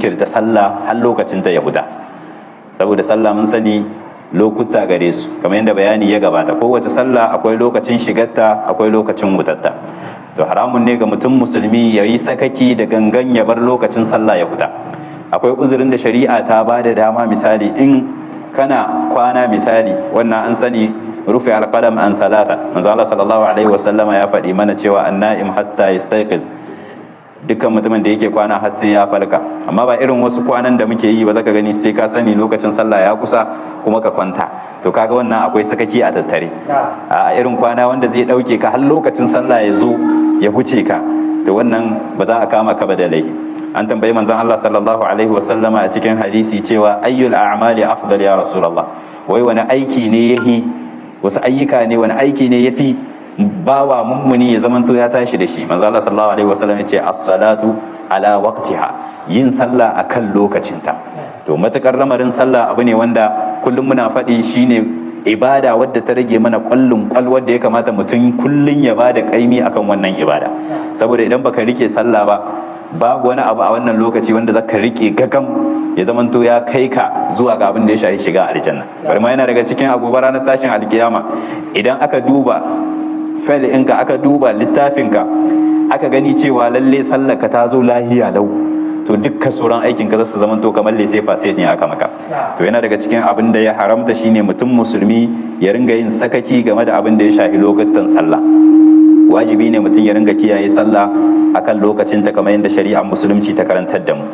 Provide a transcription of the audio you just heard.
jinkirta sallah har lokacin ta ya huta. Saboda sallah mun sani lokuta gare su, kamar yadda bayani ya gabata, kowace sallah akwai lokacin shigarta, akwai lokacin wutarta. To haramun ne ga mutum musulmi ya yi sakaki da gangan ya bar lokacin sallah ya huta. Akwai uzurin da shari'a ta ba da dama, misali in kana kwana, misali wannan an sani rufe alqalam an thalatha. Manzo Allah sallallahu alaihi wasallama ya faɗi mana cewa an-na'im hasta yastayqiz, dukkan mutumin da yake kwana har sai ya falka. Amma ba irin wasu kwanan da muke yi ba, zaka gani sai ka sani lokacin sallah ya kusa kuma ka kwanta. To kaga wannan akwai sakaki a tattare. A irin kwana wanda zai dauke ka har lokacin sallah ya zo ya huce ka, to wannan ba za a kama ka ba da laifi. An tambayi manzon Allah sallallahu alaihi wasallama a cikin hadisi cewa ayyul a'mali afdal ya rasulullah, wai wani aiki ne yahi, wasu ayyuka ne, wani aiki ne yafi bawa mummuni ya zamanto ya tashi da shi? Manzo Allah sallallahu alaihi wasallam ya ce as-salatu ala waqtiha, yin sallah akan lokacinta. To matakar lamarin sallah abu ne wanda kullum muna faɗi, shine ibada wadda ta rage mana kwallon kwal, wadda ya kamata mutum kullum ya bada kaimi akan wannan ibada. Saboda idan baka rike sallah ba, babu wani abu a wannan lokaci wanda zaka rike gagam ya zamanto ya kai ka zuwa ga abin da ya shafi shiga aljanna. Bari ma yana daga cikin agobar ranar tashin alkiyama, idan aka duba fel ɗinka, aka duba littafinka, aka gani cewa lalle sallarka ta zo lahiya lau, to dukkan sauran aikin ka zasu zamanto kamar lese fase ne aka maka. To yana daga cikin abin da ya haramta shine mutum musulmi ya ringa yin sakaki game da abin da ya shafi lokutan sallah. Wajibi ne mutum ya ringa kiyaye sallah akan lokacinta, kamar yadda shari'ar musulunci ta karantar da mu.